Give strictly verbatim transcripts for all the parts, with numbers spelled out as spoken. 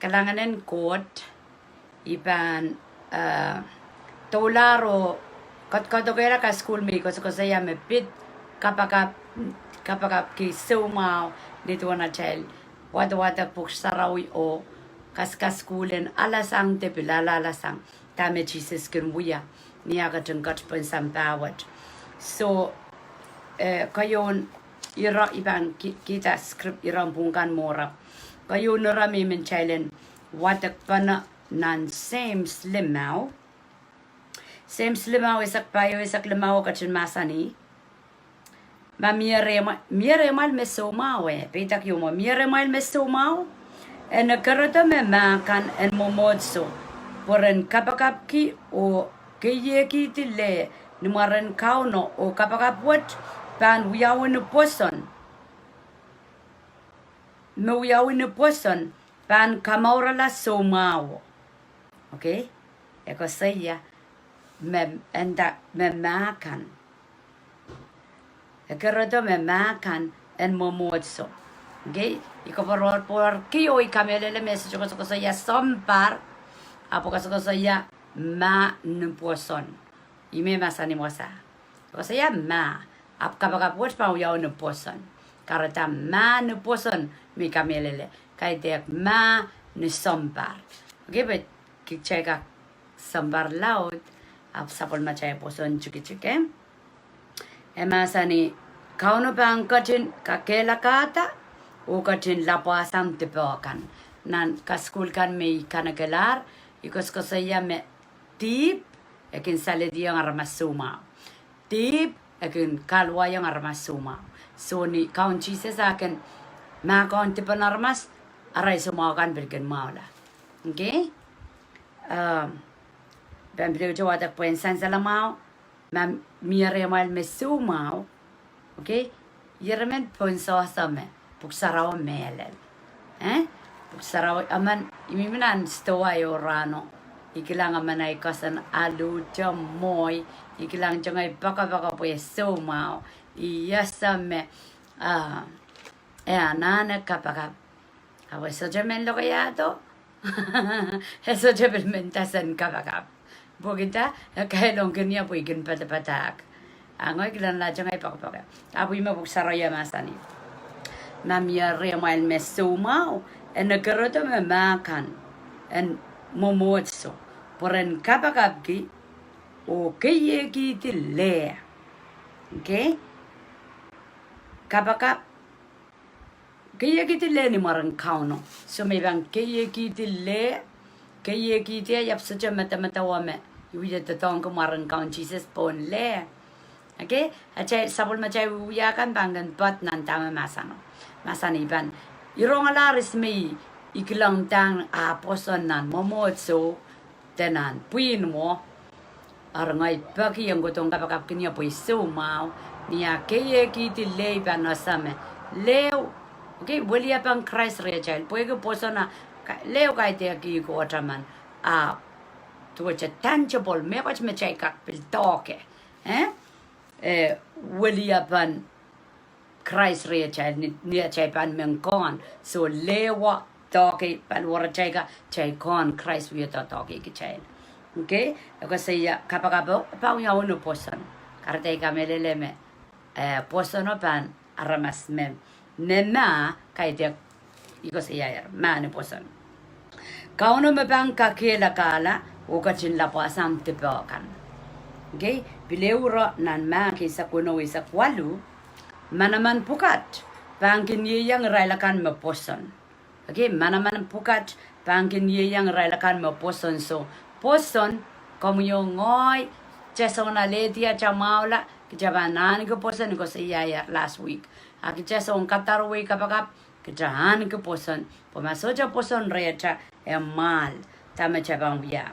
kalahngan en Koht, I pahn, eh, doulahr oh koadokoadohkehla kasukuhl me I koasokoasoia me pid kapakap, kapakapki soumwahu nin duwen atail wadawadek Pwuhk Sarawi oh kas, kasukuhl en alasang de pil alahlasang dahme Sises kin wia ni ah ketin ketipen sampah wet. So, eh, keieun ire I pahn ki, kihda script ire pwung kan mwohrail. Keieun ire me I men kitail en wadek pene nan Seims limau. Seims limau eisek pahieu, eisek limau ketin mahsanih, ma mie rehmwa, mie rehmwail me soumwahu, eh, peidek ieu mwo, mie rehmwail me soumwahu, en ekerodo me mah kan en mwomwohdiso, pwe ren kapakapki oh keiehkihdi leh ni mwaren Kauno, oh kapakap wet pahn wiawi ni pwoson. Me wiawi ni pwoson pahn kamourala soumwahuo. Okay? E koasoia me, enda me mah kan. Ekerodo me mah kan en mwomwohdiso. Okay? I koapworopworki oh I kamehlele me e sohte koasokoasoia sounpar, ahpw koasokoasoia mah ni pwoson. Ih me mahsanih wasa. Koasoia mah, ahpw kapakap wet pahn wiawi ni pwoson. Kahrehda mah ni pwoson me I kamehlele, kaidehk mah ni sounpar. Okay, pwe kitail kak sounpar laud, ahpw sapwellimatail pwoson tikitik, eh? E mahsanih, Kauno pahn ketin kakehlakahda oh ketin lapwasang dipe kan. Nan kasukuhl kan me I kanekelahr, I koasokoasoia me dihp e kin salediong aramas soumwahu. Dihp e kin kahluwahiong aramas soumwahu. So ni Kaun Sises eh kin mahkohng dipen aramas, arail soumwahu kan pil kin mwahula. Okay? Um, pahn pil ehu wadek pwehn sansal mwahu, ma mie rehmwail me soumwahu, okay? Ire men pohn sohso me Pwuhk Sarawi mehlel. Eh? Pwuhk Sarawi, emen, I mihmi nan stowa ieu rahno. I kilang emen ahi koasoan aluhte mwohi. I kilang tungoal poakepoake pwe soumwahu. I ese me, ah, e anahne kapakap. Ahpw e sohte men lokaiahdo. E sohte pil men nda sen kapakap. Pwehki dah, e kailongkin ie pwe I kin padapadahk. Ah ngehi kilang lahng tungoal poakepoake. Ahpw ih me Pwuhk Sarawi eh mahsanih. Ma mie rehmwail me soumwahu, en ekerodo me mah kan en mwomwohdiso, pwe ren kapakapki oh keiehkihdi leh. Okay? Kapakap, keiehkihdi leh ni mwaren Kauno. So me I pahn keiehkihdi leh, keiehkihdi, I ahpw sohte medemedewe me I wie doadoahngki mwaren Kaun Sises pohn leh. Okay? Atail sapwellimatail wiewia kan pahn kin poad nan dahme mahsano. Mahsanih pahn, I rongalahr ihs me I, I kilang dahng ah pwoson nan mwomwohdiso de nan pwihn mwo. Eri ngehi peki en kohdohng kapakapkin ie pwe I soumwahu, ni ah keiehkihdi leh I pahn ese me leh, okay, weliepen Krais rehtail, pwehki pwoson ah, ka, leh kaidehk ih Koht emen, ah, duwehte tangible, mehkot me kitail kak pil doahke, eh? Eh, weliepen Krais rehtail, ni, ni atail pahn men kohn. So leh wet doahke paliwaratail ka, kitail kohn Krais wie doadoahke kitail. Okay? E koasoia kapakapo pahn wiawi ni pwoson. Kahrehda I kamehlele me, eh, pwosono pahn aramas me, me mah, kaidehk I koasoiaier, mah ni pwoson. Kauno me pahn kakehlakahla oh ketin lapwasang dipe kan. Okay, pil ehu ire nan Mahk eisek weneu eisek waluh, manaman pwukat pahn kin ieiang irail akan me pwoson. Okay, manaman pwukat pahn kin ieiang irail akan me pwoson. So, pwoson, komwi oh ngehi, kitail soangen alehdi atail mwahula, kitail pahn ahneki pwoson, I koasoiaier last week. A kitail soangen kadarowe kapakap, kitail ahneki pwoson, pwe ma sohte pwoson rehtail, e mwahl, dahme kitail pahn wia.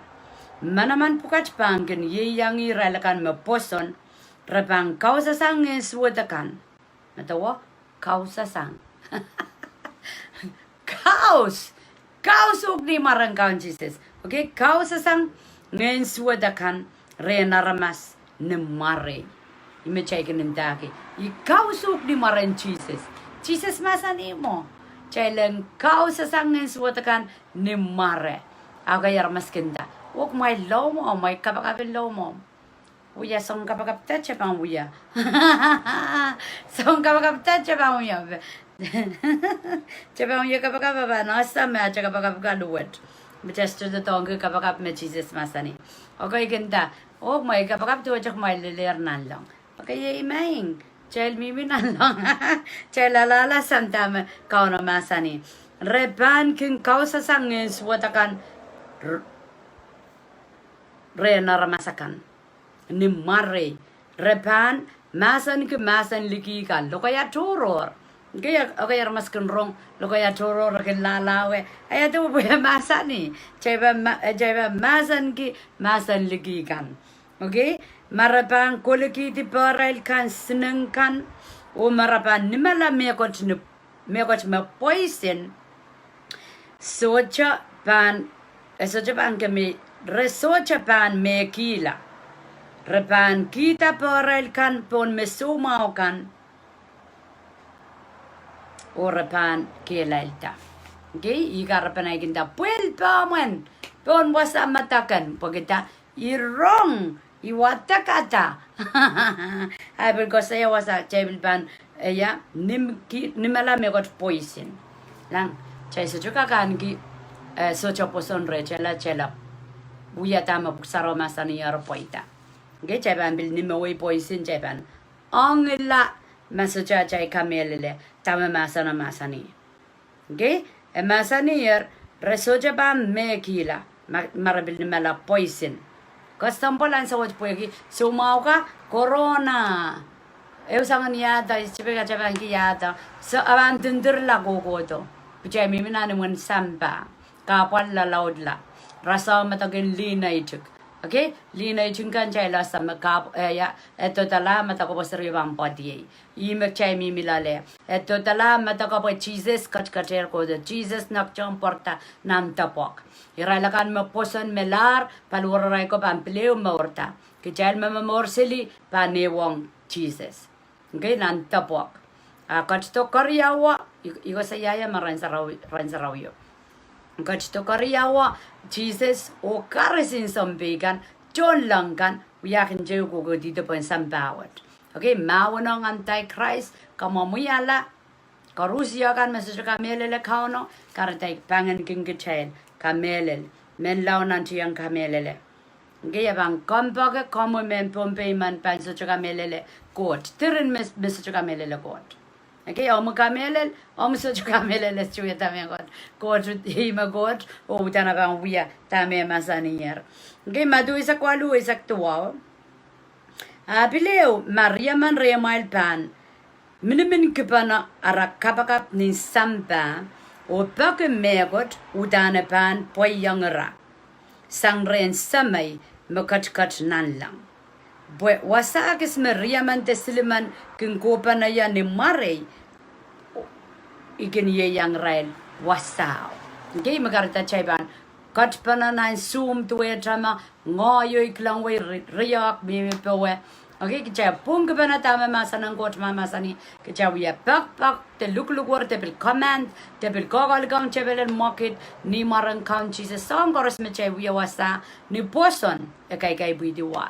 Manaman pwukat pahn kin ieiang irail akan me pwoson, re pahn kausasang ngehn suwed akan. Medewe, kausasang. Kaus, kaus uhk ni mwaren Kaun Sises. Okay, kausasang ngehn suwed akan rehn aramas ni mwarei. Ih me kitail kin ndahki, I kaus uhk ni mwaren Sises. Sises mahsanih mwo, Kitail en kausasang ngehn suwed akan ni mware. A kei aramas kin nda, oh kumwail loumwahu, mwein kapakap en loumwahu. Wia soun kapakap da kitail pahn wia. Soun kapakap da kitail pahn wia. Kitail pahn wia kapakap, a pahn ese me atail kapakap ka luwet. Me kitail sohte doadoahngki kapakap me Sises mahsanih. Okay, kin nda, oh, mwein kapakap duwehte kumwail lelehr nanleng. Okay, amen. Kitail mihmi nanleng. Kitail alehla sang dahme Kauno mahsanih. Re pahn kin kausasang ngehn suwed akan r- rehn aramas akan ni mwarei. Re pahn mahsenki mahsen liki kan. Lokaia tohrohr. Kei, okay, aramas kin rong lokaia tohrohr, re kin lahlahwe. Ia duwe pwe mahsanih. Kitail pahn ma-, eh, kitail pahn mahsenki mahsen liki kan. Okay? Ma re pahn kolekihdi pehrail kan sineik kan, oh ma re pahn nimala mehkot ni mehkot me poisin, sohte pahn, eh, sohte pahn kemi, re sohte pahn mehkihla. Re pahn kihda pehrail kan pohn me soumwahu kan, oh re pahn kehlailda. Okay, ih kahrepen ahi kin nda pwil pehmwen pohn wasa medek en, pwehki dah? I rong, I wadek ada. Ahi pil koasoia wasa, kitail pil pahn, eh, ia, nim-, ki-, nimala mehkot poisin. Lang, kitail sohte kak ahneki, eh, sohte pwoson rehtail, kitail wia dahme Pwuhk Sarawi mahsanihong pweida. Okay, kitail pahn pil nimawei poisin, kitail pahn ongila, ma sohte atail kamehlele dahme mahsen mahsanih. Okay? E mahsanih, re sohte pahn mehkihla ma, ma re pil nimala poisin. Kesempwal ansou wet pwehki soumwahu ka, corona. Ehu soangen iahda, I tipek atail pahn kihda. So, a pahn ntingdirla kohkohdo. Pwe kitail mihmi nan imwen sampah. Kahpwal lalaudla. Rasehng medek en lih naitik. Okay? Lih naitik kan kitail ese me kap, eh, ia, e dodala medek pwe seri pahn pwoadiei. Ih me kitail mihmi loale. E dodala medek pwe Sises ketiketehr kohdo. Sises nektehng pwarada nan depwek. Irail akan me pwoson melahr, paliwararail ko pahn pil ehu mourda. Kitail me momour seli pahn ehuong Sises. Okay, nan depwek. A ketido keriau, I, I koasoiaiong me Rahn Sarawi, Rahn Sarawio. Ketido keriau, Sises oh karis en sounpei kan, tohnleng kan, wia kin teu kohkohdi pohn sampah wet. Okay, mahwenehng Antichrist, kamwomwihala, koaros kan me sohte kamehlele Kauno, kahrehda I pahn kin kitail kamehlele, menlau nantihong kamehlele. Okay, e pahn kompoake komwi mehn Pohnpei men pahn sohte kamehlele Koht. Diren me, me sohte kamehlele Koht. Okay, omw kamehlele, omw sohte kamehlele sohte wia dahme Koht. Koht, ih me Koht, oh uhdahn e pahn wia dahme e mahsaniher. Okay, Madiu eisek waluh, eisek duwau. A pil ehu, ma riemen rehmwail pahn minimin kipena ara kapakap nin sampah, oh peki mehkot, uhdahn e pahn pweiong ira sang rehn Semei me ketiket nanleng. Pwe wasa kis me riemen de silimen kin kohpene ie ni mwarei, I kin ieiang irail wasao. Okay, me kahrehda kitail pahn ketpene nan Zoom duwehte me ngoahiong kilang wei ri-, riehk mihmi powe. Okay, kitail pwungkipene dahme mahsen en Koht mahmahsanih, kitail wia pekpek, de luklukwer, de pil command, de pil koakoalkang tepel en mwekid, ni mwaren Kaun Sises. Soahng koaros me kitail wia wasa ni pwoson, e kaikaipwihdi wa.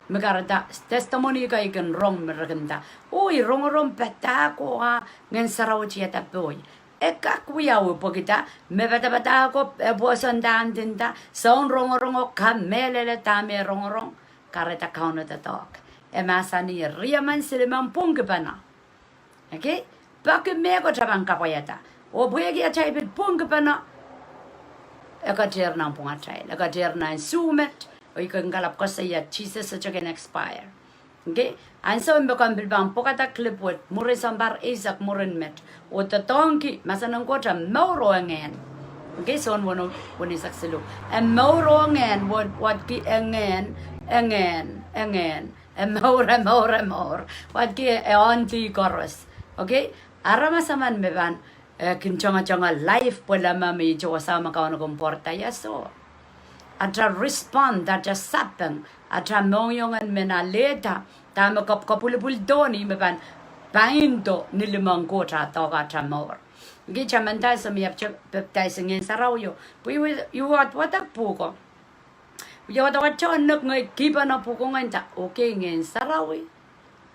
Me kahrehda testimony kei kin rong me re kin nda, oh, I rongorong padahk ko a Ngehn Sarawi tiada pohi. E kak wiawi pwehki dah, me padapadahk ko, e pwoson da, ndinda, soun rongorong o kamehlele dahme rongorong, kahrehda Kauno doadoahk. E mahsanih riemen silimen pwungkipene. Okay? Peki mehkot e pahn kapwaiada. Oh pwehki atail pil pwungkipene, e ketehr nan pwungatail, e ketehr nan Zoom et, oh I kin kalap koasoia Sises sohte kin expire. Okay? Ansou me komw pil pahn pwekada clip wet, mwurin sounpar eisek mwurin met, oh doadoahngki, mahsen en Koht e mour oh e ngehn. Okay, Sohn weneu, weneisek siluh. E mour oh e ngehn, wad-, wadki e ngehn, e ngehn, e ngehn. E mour, e mour, e mour. Wadki e oandi koaros. Okay? Aramas emen me pahn, eh, kin tengetenge live pwe leme me ihte wasao me Kauno kin pwarada, ia soh. Atail respond, atail sapeng, atail mohngiong en men alehda, dahme kap-, kapwilipwil dohn ih me pahn paindo ni limehng Koht a doahke atail mour. Nge kitail men nda soh me I ahpwte baptize Ngehn Sarawi o. Pwe I wa-, I wadwadek pwuhko. I wadwadek tohnok ngehi kihpene pwuhko ngehi nda, okay, Ngehn Sarawi.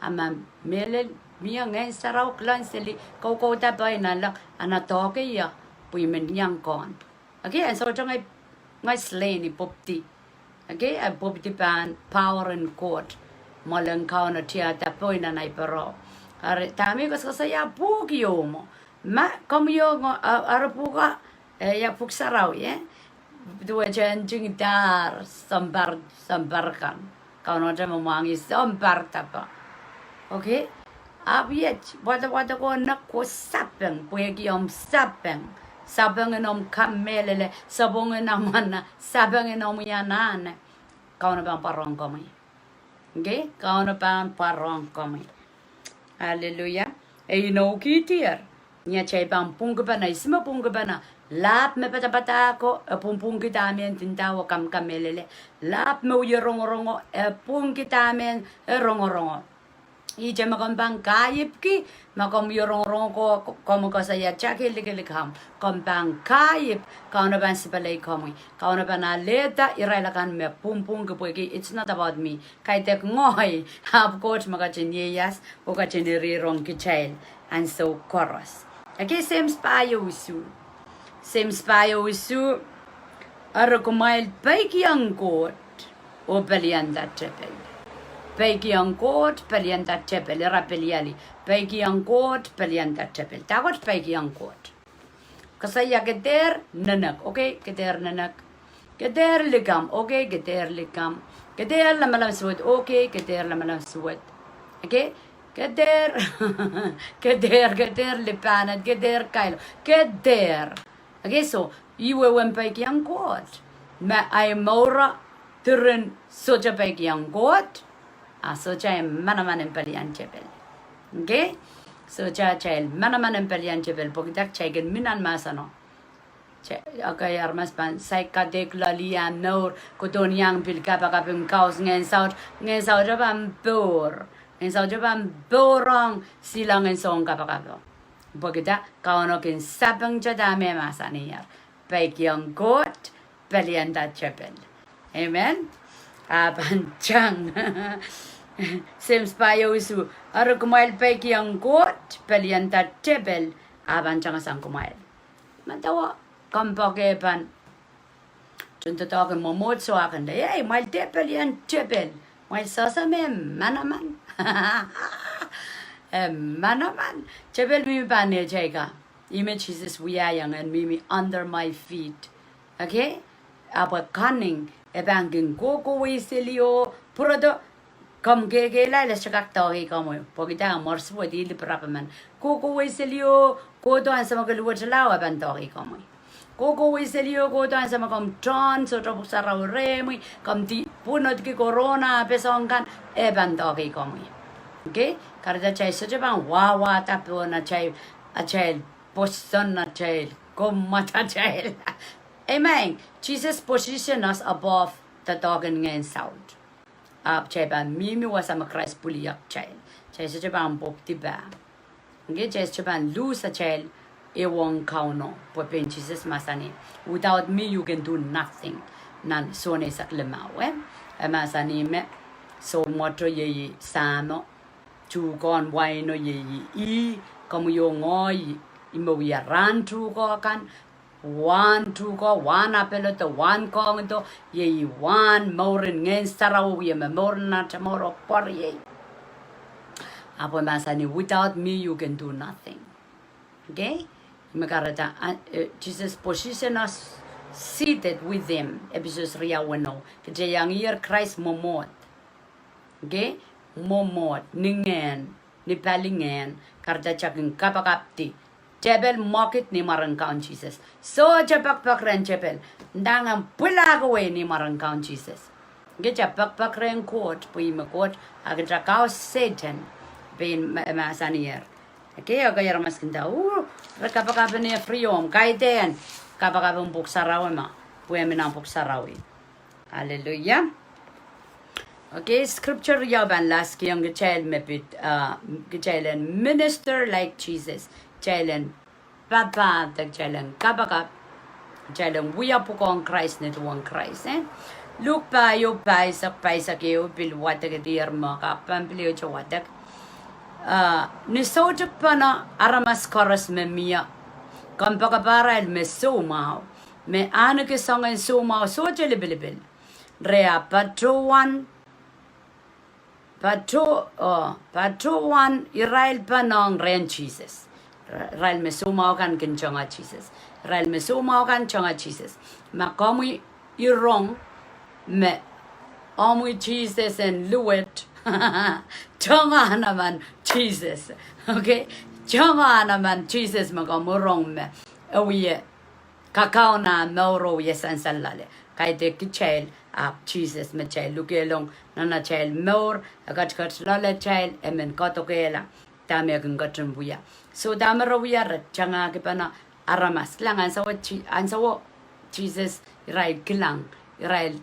A ma mehlel mie Ngehn Sarawi kilahn seli, kaukauda pei nanleng, a na doake ie, pwe I men iang kohn. Okay, and so ngehi, ngehi slain, I pwupwidi. Okay, I pwupwidi pahn power en Koht. Mwoalen Kauno tiahda pei nan ei pere. Ari, dahme I koasoakoasoia pwuhk ieu mwo. Ma komwi o nge, a, ari pwuhk, eh, ia Pwuhk Sarawi, eh? Duwehte ntingdahr sounpar, sounpar kan. Kaunohte me mwahngih sounpar dahpa. Okay? Ahpw iet, wadawad ko nda ko sapeng, pwehki omw sapeng. Sapeng en omw kamehlele, sapeng en omw anahn, sapeng en omw anahne. Kauno pahn pwarohng komwi. Okay? Kauno pahn pwarohng komwi. Hallelujah. E inoukihdier. Ni atail pahn pwungkipene, ihs me pwungkipene? Lahp me padapadahko, e pwungpwungki dahme e ndinda oh kamkamehlele. Lahp me wie rongorongo, e pwungki dahme e rongorongo. Ihte ma komw pahn kahiipki, ma komw wie rongorongo ko, ko, komw koasoia teki likilikamw. Komw pahn kahiip, Kauno pahn sipelei komwi. Kauno pahn alehda irail akan me pwungpwungki pwehki, it's not about me. Kaidehk ngehi, ahpw Koht me ketin ieias, oh ketin irihrong kitail ansou koaros. Okay, Seims pahieu isuh. Seims pahieu isuh, eri kumwail peikiong Koht, oh pelianda tepel. Peikiong Koht, pelianda tepel, ira peliali. Peikiong Koht, pelianda tepel. Dahkot peikiong Koht. Koasoia ke dehr nenek, okay, ke dehr nenek. Ke dehr likamw, okay, ke dehr likamw. Ke dehr lamalam suwed, okay, ke dehr lamalam suwed. Okay? Ke dehr, ke dehr, ke dehr lipahned, ke dehr kailok, ke dehr. Okay, so, I wehwehn peikiong Koht. Ma ei mour diren sohte peikiong Koht, a sohte ei manaman en pelian tepel. Okay? Sohte atail manaman en pelian tepel, pwehki dah, kitail kin mi nan mahseno. Kitail, okay, aramas pahn saik kadeik loale ah mour, kohdohn iang pil kapakap en kaus ngehn saut, ngehn saut pahn pour. Ngehn saut pahn pour ong, silangen soun kapakap. Pwehki dah, Kauno kin sapengte dahme mahsanier. Peikiong Koht, pelianda tepel. Amen. A pahn tang. Seims pahieu isuh, eri kumwail peikiong Koht, pelianda tepel, a pahn tang sang kumwail. Madawa, kompoake pahn tohndoadoahk en mwomwohdiso ah kin nda, ei, mwail dehr pelian tepel. Mwail sohsohte me manaman. E manaman. Tepel mihmi pahn nehtail ka. Ihme Sises wiahiong, en mihmi under my feet. Okay? Ahpw e cunning, e pahn kin kohkohwei seli oh pwurodo, komw kehkehlail, e sohte kak doahke komwi. Pwehki dah, mwoarsuwed, lipirap emen. Kohkohwei seli oh kohdo ansou me ke luwetala, e pahn doahke komwi. Kohkohwei seli oh kohdo ansou me komw tohn, sohte Pwuhk Sarawi rehmwi, komw di pwunodki corona ah pwe soahng kan, e pahn doahke komwi. Okay? Kahrehda kitail sohte pahn wahwada pohn atail, atail pwoson atail, komw atail. Amen. Jesus position us above doadoahk en ngehn saut. Ahpw kitail pahn mihmi wasa me Krais pwiliakitail. Kitail sohte pahn pwupwidi pah. Okay, kitail sohte pahn lose atail ehuong Kauno. Pwe pein Sises mahsanih, without me you can do nothing. Nan Sohn eisek limau, eh? E mahsanih me, soumwohto iei Sahmo, tuhkehn waino iei ih, komwi oh ngehi, ihme wia rahn tuhke kan, wahn tuhke, wahn apwalo de wahn kohngedo, iei wahn mouren Ngehn Sarawi, wia me mour nan atail mour oh pwuriei. Ahpw e mahsanih, without me you can do nothing. Okay? Me kahrehda, ah, eh, Jesus position us seated with him, Episos riau weneu. Kitail iangier Krais mwomwohd. Okay? Mwomwohd, ni ngehn, ni palingehn, kahrehda kitail kin kapakapdi. Tepel mwekid ni mwaren Kaun Sises. Sohte pekipek rehn tepel. Ndahng en pwilahkawei ni mwaren Kaun Sises. Okay, kitail pekipek rehn Koht, pwe ih me Koht, a kitail kau Sehdan, pein ma-, mahsanier. Okay, okay, aramas kin nda, uh, re kapakap en Efriom, kaidehn, kapakap en Pwuhk Sarawi ma, pwe e mi nan Pwuhk Sarawi. Hallelujah. Okay, scripture riau pahn last kihong kitail me pid, uh, kitail en minister like Jesus. Kitail en papah de kitail en kapakap, kitail en wia pwukoahn Krais, ni duwen Krais, eh? Luk pahieu, pahisek, pahisek ehu, pil wadek dier me kapakap, pil ehu te wadek. Ah, ni soutik pahn aramas koaros me mie, kompoakeparail me soumwahu, me ahneki soangen soumwahu sohte lipilipil. Re ahpw patohwan, pato, oh, patohwan irail pahn ong rehn Sises. Irail me soumwahu kan kin tonga Sises. Irail me soumwahu kan tonga Sises. Ma komwi rong me omwi Sises en luwet, tonga emen Sises. Okay? Tonga emen Sises ma komwi rong me e wie kakaun ah mour oh wie sansal loale. Kaidehk kitail ahpw Sises me kitail lukehlong nan atail mour, e ketiket loaletail, e men kadokehla dahme e kin ketin wia. So dahme re wia, re tangahki pahn aramas. Kilang, ansou wet Ji-, ansou wet Sises, irail kilang, irail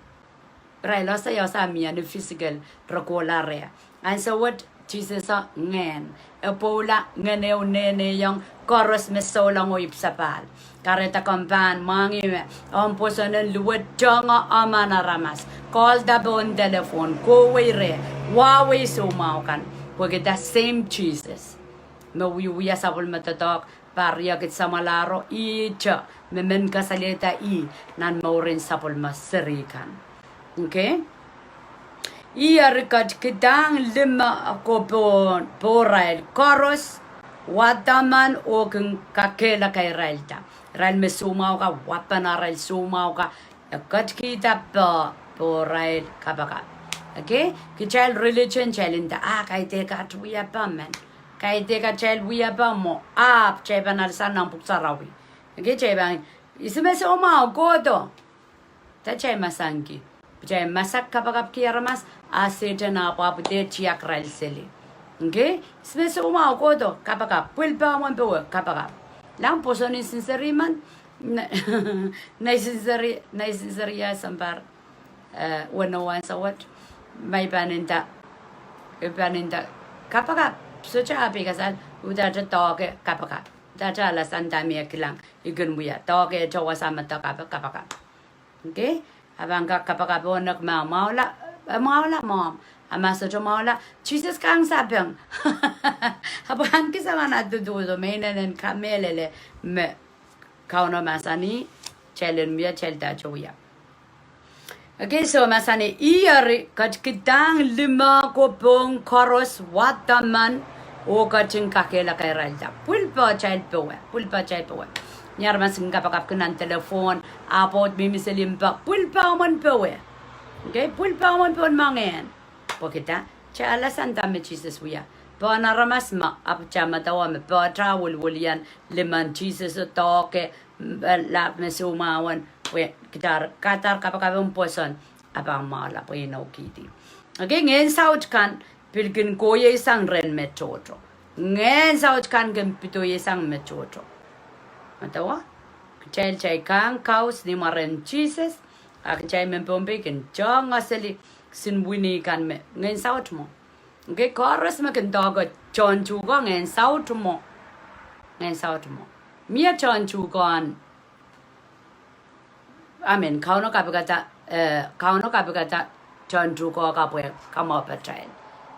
irail osa, osa mie ni physical, re kohla reh. Ansou wet Sises ngehn, e pwoula ngehn ehu, nehnehiong koaros me souleng oh ipwsapahl. Kahrehda komw pahn mwahngih me omw pwoson en luwet tonga emen aramas. Call da pohn telephone, kohwei reh, wahwei soumwahu kan. Pwehki the same Sises me wiewia sapwellime doadoahk, pahn riekid samwalahro, ihte me men kasalehda ih nan mouren sapwellime seri kan. Okay? Ih eri ketikidahng lime ko pohn, pohrail koaros, wadaman oh kin kakehlaka irailda. Irail me soumwahu ka, wapen arail soumwahu ka, e ketikihda pohn, pohrail kapakap. Okay? Kitail religion, kitail nda, ah, kaidehk atail wia pahn men. Kaidehk atail wia pahn mwo, ahpw kitail pahn alehsang nan Pwuhk Sarawi. Okay, kitail pahn, ihs me soumwahu, kohdo. Dah kitail masanki? Kitail masak kapakapki aramas, a Sehdan ahpw apwide tiahk irail seli. Okay? Ihs me soumwahu, kohdo, kapakap. Pwil pahmw en powe, kapakap. Lang pwoson en sinseri men, na, na sinseri, na sinseri ia sounpar, eh, weneu ansou wet, ma I pahn nda, I pahn nda, kapakap, sohte ah pei kasal, udahte doahke kapakap. Udahte alehsang dahme I kilang I kin wia, doahke, towe wasa me doahke, kapakap. Okay? A pahn kak kapakap oh nek ma mwahula, eh, mwahula mwahu. A ma sohte mwahula, Sises kang sapeng. A pahn kihsang nan dududo, me inenen kamehlele me Kauno mahsanih, kitail en wia, kitail dahte wia. Okay, so mahsanih, ih eri ketikidahng lime ko pohn koaros, wadaman, oh ketin kakehlaka irailda. Pwil pahn atail powe, pwil pahn atail powe. Ni aramas kin kapakapki nan telephone, ahpw mihmi seli mpe, pwil pahmw en powe. Okay, pwil pahmw en powe, mangehn. Pwehki dah? Kitail alehsang dahme Sises wia. Pohn aramas me, ahpw kitail medewe me pahn atail welwelian limen Sises, doahke, m-, eh, lap me soumwahu en, pwe kitail, kitail kapakap en pwoson, a pahn mwahula pwe inoukihdi. Okay, ngehn saut kan pil kin kohieng sang rehn me tohto. Ngehn saut kan kin pil kohieng sang me tohto. Medewe? Kitail, kitail kang kaus ni mwaren Sises, a kitail mehn Pohnpei kin tong seli, sin wini kan me, ngehn saut mwo. Okay, koaros me kin doahke tohn tuhke, ngehn saut mwo. Ngehn saut mwo. Mie tohn tuhke en, I mean, Kauno kapikada, eh, Kauno kapikada tohn tuhke ka pwe kamwahu patail.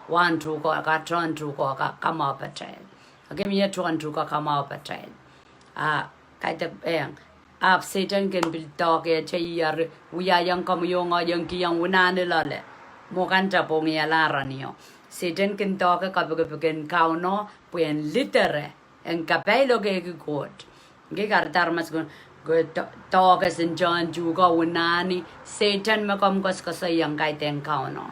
Wahn tuhke ka, tohn tuhke ka, kamwahu patail. Okay, mie tohn tuhke kamwahu patail. A, kaidehk, eh, ahpw Sehdan kin pil doahkehte, ih eri wiahiong komwi oh ngehi, iang kihong wunani loale. Mwo kan tapong iala arahnio. Sehdan kin doahke kapikipik en Kauno, pwe en lidere, en kapailokehki Koht. Okay, kahrehda aramas kin, kin do-, doahke sin tohn tuhke, wunani, Sehdan me komw koasokoasoiong, kaidehn Kauno.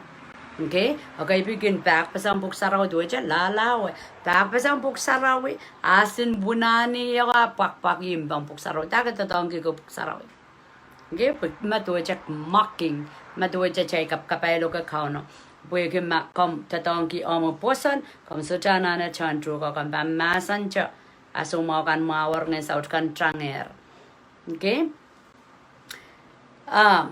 Okay, okay, pil kin pahkpeseng Pwuhk Sarawi, duwehte lahlahwe. Pahkpeseng Pwuhk Sarawi, a sin wunani ia ka pwakpwakih mpomw Pwuhk Sarawi. Dahke doadoahngki ko Pwuhk Sarawi. Okay, pwe ma duwehte mocking, ma duwehte kitail kap-, kapailoke Kauno. Pwehki ma komw doadoahngki omw pwoson, komw sohte anahne tohn tuhke, komw pahn mahsante, a soumwahu kan mwahuier, ngehn saut kan tangehr. Okay? A,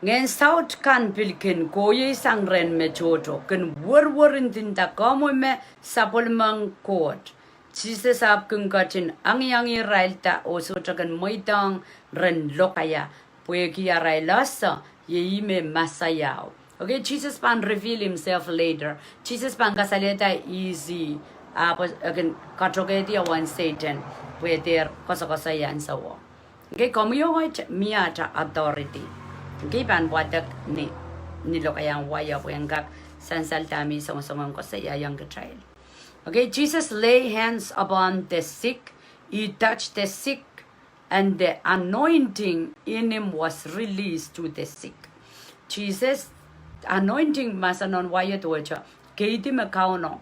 ngehn saut kan pil kin kohieng sang rehn me tohto, kin werwer ndinda komwi me sapwellimen Koht. Sises ahpw kin ketin angiangih irailda oh sohte kin mweidohng ren lokaia, pwehki arail ese, iei ih me Mesaiao. Okay, Sises pahn reveal himself later. Sises pahn kasalehda ihs ih, ahpw e kin katokehdi uwen Sehdan, pwe dehr koasokoasoi ansouo. Okay, komwi oh ngehi mie ata authority. Okay, pahn wadek ni, ni lokaiahn wai pwe en kak sansal dahme I songosongen koasoiaiong kitail. Okay, Jesus lay hands upon the sick, he touched the sick, and the anointing in him was released to the sick. Jesus, anointing mahsen en wai duwehte, keidi me Kauno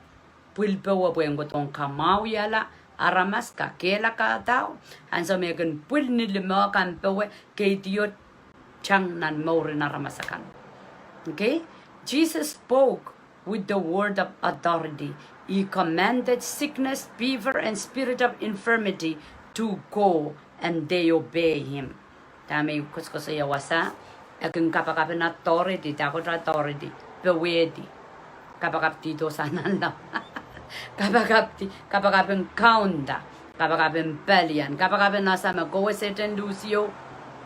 pwil powe pwe en kohdohn kamwahwihala aramas, kakehlakahda, ansou me e kin pwil ni lime kan powe, keidio tang nan mourin aramas akan. Okay? Jesus spoke with the word of authority. He commanded sickness, fever, and spirit of infirmity to go, and they obey him. Dahme I koasokoasoia wasa, e kin kapakap en authority, dahkot authority, powehdi. Kapakap di dohsa nanleng. Kapakap di, kapakap en kaunda, kapakap en pelian, kapakap en ese me kowe Sehdan luhs ieu.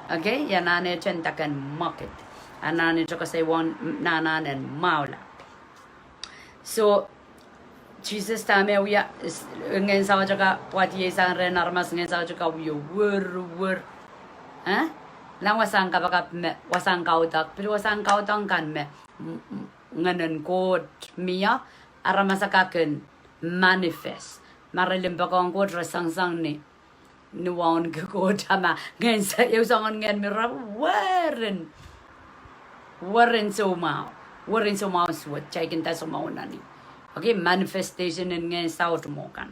Okay, I anahne tenda ken mwekid. Anahne tokosei won nanahnen mwahula. So, Jesus dahme wia, ngehn saut ka pwadiei sang rehn aramas, ngehn saut ka wie wer, wer. Eh? Nan wasahn kapakap me, wasahn kaudok, pil wasahn kaudok kan me, m-, m-, ngehnen Koht mie, aramas akan kin manifest. Ma re limpoak ong Koht re songosong ni ni wauneki Koht a ma ngehn sa-, ehu soangen ngehn me re werin, werin soumwahu, werin soumwahu suwed, taikinte soumwahu nan ih. Okay, manifestation en ngehn saut mwo kan.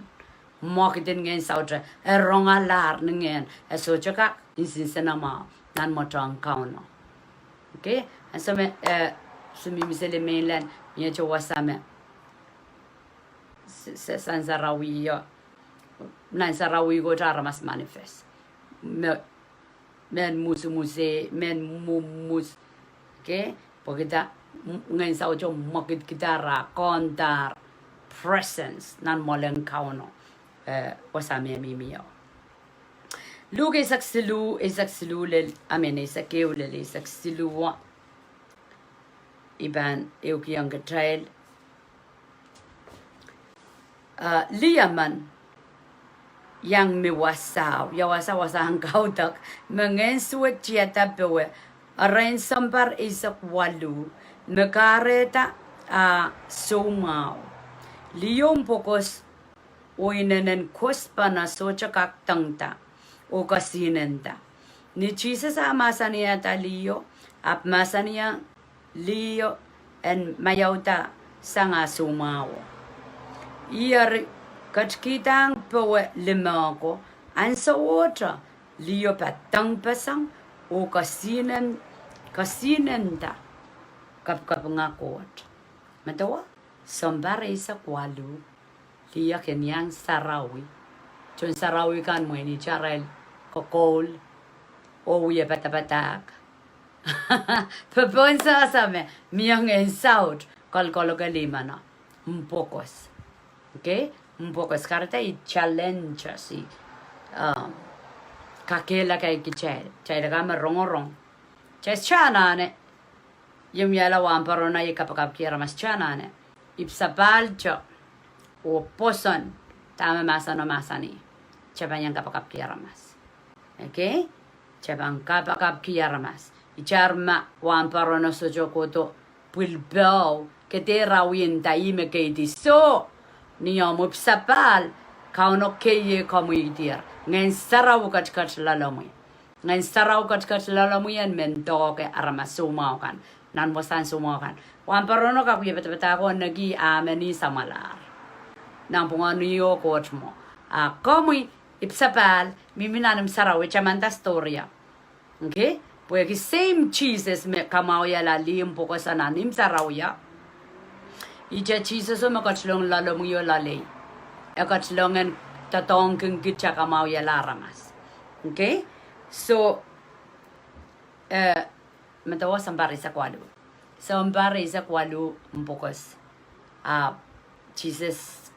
Mwekid en ngehn saut e rongalahr ni ngehn, e sohte kak nsenamwahu nan mwohn Kauno. Okay, ansou me, eh, se mihmi seli mainland, mie te wasa me, se, se, sang sarawi o, nan sarawi Koht aramas manifest. Me, mehn musumuse, mehn mummus. Okay? Pwehki dah, m-, ngehn saut o mwekidkihdahr, kaundahr presence nan mwoalen Kauno, eh, wasa me mihmi o. Luk eisek siluh, eisek siluh lel, I mean, eisek ehu lel eisek siluh. I pahn ehukihong kitail. Ah, lih emen iang mi wasao, ia wasa, wasahn kaudok, me ngehn suwed tiada powe, erein sounpar eisek waluh, me kahrehda, ah, soumwahu. Lih o mpwokos oh inenen kosipene sohte kak dengda, oh kesihnenda. Ni Jesus a mahsanihada lih o, ahpw mahsanihong lih o en maiauda sang ah soumwahuo. Ih eri ketikihda powe limehko, ansowohte lih o padengpeseng oh kesihnen, kesihnenda, kapikapinga Koht. Medewe, sounpar eisek waluh, lih o kin iang sarawi. Tohn sarawi kan mwein ih arail kokoul, oh wie padapadahk. Pwe pohn sasa me, mie ngehn saut, kolokol ke lih meno, mpwokos. Okay? Mpwokos kahrehda I challenge, I, um, kakehlaka kitail, kitail ka me rongorong. Tes anahne, I miala wahnpoaron ahi kapakapki aramas te anahne. Ipwsapahl te, oh pwoson, dahme mahseno mahsanih. Te pahn iang kapakapki aramas. Okay? Te pahn kapakapki aramas. Itar ma wahnpoaron o sohte kohdo pwil powe, ke dehr awih nda ih me keidi. So, ni omw ipwsapahl, Kauno keieu komwi idir. Ngehn Sarawi ketiket loalomwi. Ngehn Sarawi ketiket loalomwi en men doke aramas soumwahu kan. Nan wasahn soumwahu kan. Wahnpoaron o kak wie padapadahk oh neki ah men ih samwalahr. Nanpwungen ih oh Koht mwo. A komwi ipwsapahl, mihmi nan imw sarawi, tamanda story o. Okay? Pwehki same Jesus me kamwahwihala lih mpwokos nan imw sarawi o. Ihte Jesus o me ketilong loalomwi oh loalei. E ketilong en doadoahngkin kitail kamwahwihala aramas. Okay? So, eh, medewe sounpar eisek waluh. Sounpar eisek waluh mpwokos. Ah, Jesus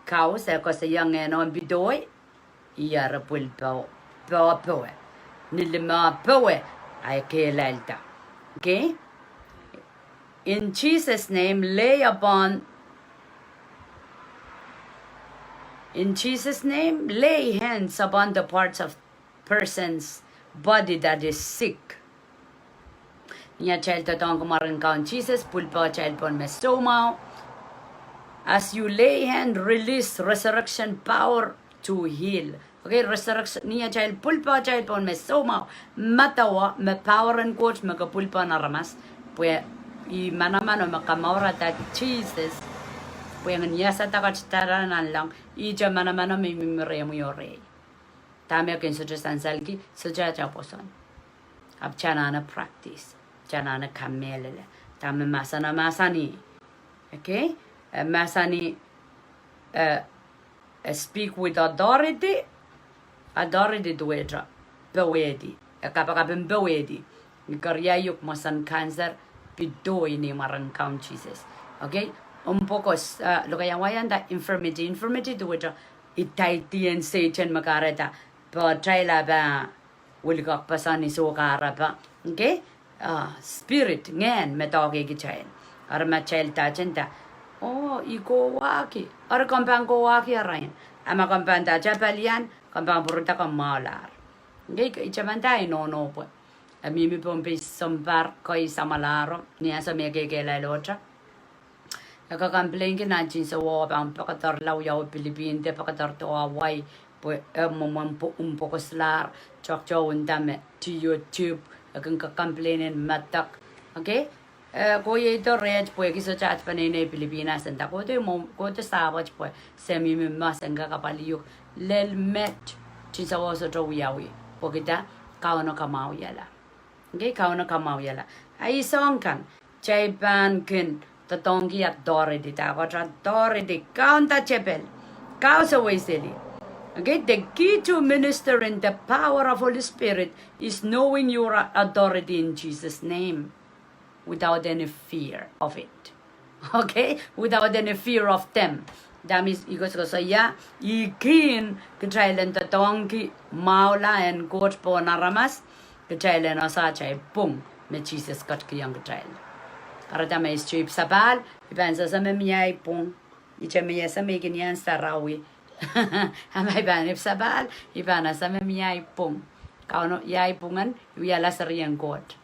Kaus e koasoia ngehn en pidoi, ih eri pwil powe, powe, powe. Ni limpoak powe, a e kehlailda. Okay? In Jesus' name, lay upon, in Jesus' name, lay hands upon the parts of person's body that is sick. Ni atail doadoahngki mwaren Kaun Sises, pwil powe atail pohn me soumwahu. As you lay hand, release resurrection power to heal. Okay, resurrection, ni atail pwil powe atail pohn me soumwahu, medewe me power en Koht me ke pwil pohn aramas, pwe ih manamano me kamourada Sises, pwe ngehn iasada kitail nanleng, ihte manamano me mihmi rehmwi oh rehi. Dahme kin sohte sansalki, sohte atail pwoson. Ahpw kitail anahne practice, kitail anahne kamehlele. Dahme mahsano mahsanih. Okay? Eh, mahsanih, eh, eh, speak with authority. Authority duwehte powehdi. Eh, kapakap en powehdi. Ni keriau uhk mwohn cancer, pidoi ni mwaren Kaun Sises. Okay? Mpwokos, eh, lokaiahn wai nda infirmity. Infirmity duwehte idawehn Sehdan me kahrehda pwe atail pahn wiliakpeseng ni soh kahrehda. Okay? Ah, spirit, ngehn me doadoahngki kitail. Eri ma kitail dahte nda, oh, I kohwahki. Eri komw pahn kohwahki arail. A ma komw pahn dahte palian, komw pahn pwurehda komw mwahulahr. Okay, I tamanda ahi nohno pwe e mihmi Pohnpei sounpar kei samwalahro, ni ansou me e kekehlail ohte. E kak complainki nan tinsouo, pahn poakodoarla wiawi Pilipin de poakodoarada Hawaii, pwe e mwomwen mpwo-, mpwokoslahr, toahkte nda me tio tube, e kin kak complain en medek. Okay? E kohieido reht pwehki sohte at peneinei Pilipin, a se nda kohdo mwo-, kohdo sahpwet pwe se mihmi ma se kak apwalih uhk. Lel met, tinsouo sohte wiawi. Pwehki dah? Kauno kamwahwihala. Okay, Kauno kamwahwihala. A ih soang kan, kitail pahn kin doadoahngki authority, dahkot authority, kaunda tepel, kausawei seli. Okay, the key to minister in the power of Holy Spirit is knowing your authority in Jesus' name without any fear of it. Okay? Without any fear of them. That means, I koasokoasoia, I kin kitail en doadoahngki mwahula en Koht pohn aramas, kitail en ese atail pwung me Sises ketikihong kitail. Kahrehda ma I sohte ipwsapahl, I pahn sehse me mie ahi pwung. Ihte me I ese me I kin iang sarawi. A ma I pahn ipwsapahl, I pahn ese me mie ahi pwung. Kauno, ia ahi pwungen, I wiahla serien Koht.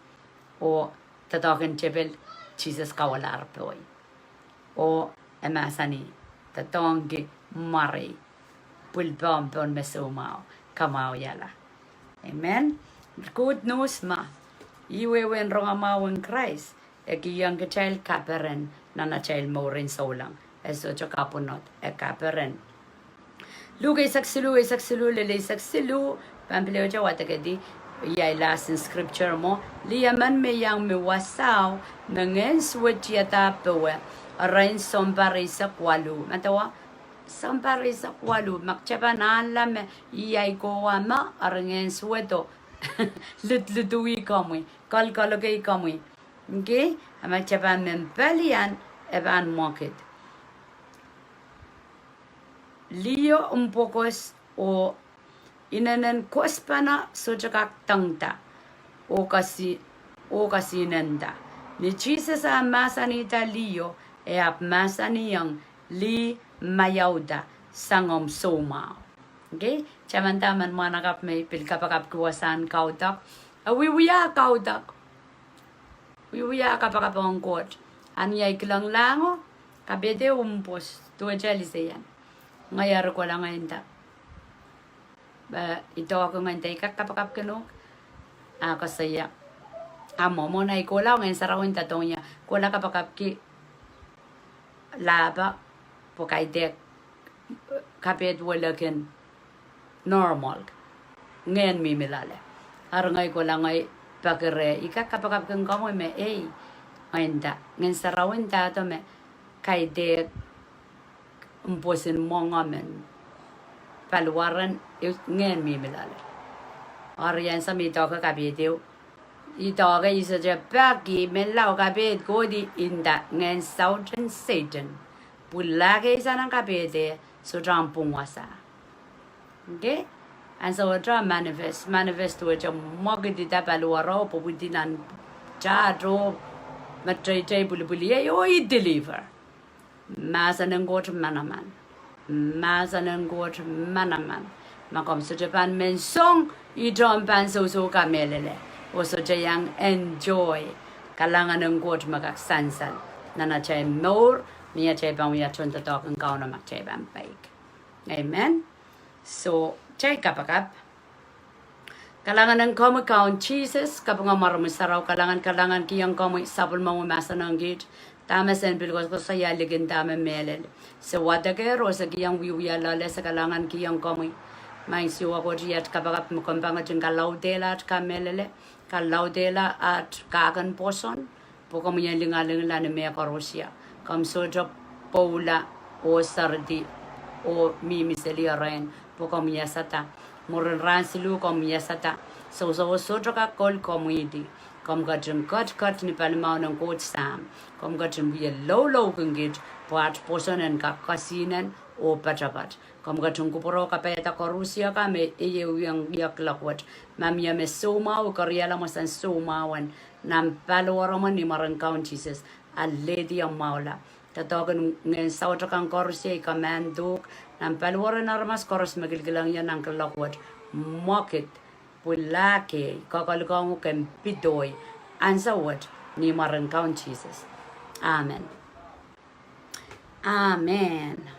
Oh doadoahk en tepel, Sises kawalahr pohi. Oh e mahsanih, doadoahngki mwaren pwil powe pohn me soumwahu, kamwahwihala. Amen. Good news ma. Ih wehwehn rongamwahu en Krais, e kihong kitail kaperen nan atail mouren souleng. E sohte kapwunod, e kaperen. Luk eisek siluh, eisek siluh, lel eisek siluh, pahn pil ehu te wadekedi, ia ahi last scripture mwo, lih emen me iang mi wasao, me ngehn suwed tiada powe, erein sounpar eisek waluh. Medewe, sounpar eisek waluh, ma kitail pahn ahnla me ih ahi kohwa me, eri ngehn suwedo lidlidwei komwi, kolkolokei komwi. Okay? A ma kitail pahn men palian, e pahn mwekid. Liho, mpwokos, oh inenen kosipene sohte kak dengda, oh kesi-, oh kesinenda. Ni Sises ah mahsanihda liho, e ahpw mahsanihong lih maiauda, sang omw soumwahu. Okay? Tamanda, emen mwahnakapw me I pil kapakapki wasahn kaudok. E wiewia kaudok. Wiewia kapakap ong Koht. A ni ahi kilenglahng o, kapehde umpwos, duwehte liseian. Ngehi eri kohla ngehi nda, eh, I doahke ngehi nda I kak kapakapki nohk. A koasoia, a mwomwen ahi kohla, Ngehn Sarawi nda dohng ie, kohla kapakapki lahpo, pwe kaidehk kapehd welikin normal, ngehn mihmi loale. Eri ngehi kohla ngehi peki reh, I kak kapakapki komwi me ei, ngehi nda, Ngehn Sarawi ndahdo me kaidehk umpwosin mwenge men paliwaren, ngehn mihmi loale. Eri ansou me I doahke kapehde, I doahke I sohte peki, menlau kapehd kohdi, I nda, Ngehn Saut en Sehdan, pwilahkei sang nan kapehde, sohte ahmw pwung wasa. Okay? Ansou wet a manifest, manifest wet a mwekidida paliwaro, pwupwidi nan taht oh meteitei pwilipwiliei oh I deliver. Mahsen en Koht manaman. Mahsen en Koht manaman. Ma komw sohte pahn men song, ihte omw pahn sousou kamehlele oh sohte iang enjoy kalahngan en Koht me kak sansal nan atail mour, ni atail pahn wia tohndoadoahk en Kauno ma kitail pahn peik. Amen. So, kitail kapakap. Kalahngan en komwi Kaun Sises, kapinga mwaromwi sarawi, kalahngan, kalahngankihong komwi sapwellimomwi mahsanihong kiht dahme se pil koasokoasoia likin dahme mehlel se wadekehr oh se kihong wiewia loale. Se kalahngankihong komwi, Maing Siohwa Koht, iet kapakap me komw pahn ketin kalaudehla aht kamehlele, kalaudehla aht kahk en pwoson, pwe komwi en lingalingla ni mehkoaros. Komw sohte pwoula oh seridi oh mihmi seli rehn, pwe komw iasada. Mwurin rahn siluh komw iasada. Sousou sohte kak kol, komw ih. Komw ketin ketiket ni palimaun en Koht Sahm. Komw ketin wie loulouki kiht pwe aht pwoson en kak kesihnen oh poatopoat. Komw ketin kupwure oh kapaiada koaros ka me ieiang iek loak wet. Ma mie me soumwahu, keriahla mwomwen soumwahu en nan paliwaromw ni mwaren Kaun Sises. Alehdi omw mwahula. Doadoahk en ngehn saut akan koaros I kommoaldo nan paliwar en aramas koaros me kilkilang ie nan loak wet. Mwekid, pwilahkih, koakoalkohng uhk en pidohi ansou wet ni mwaren Kaun Sises. Amen. Amen.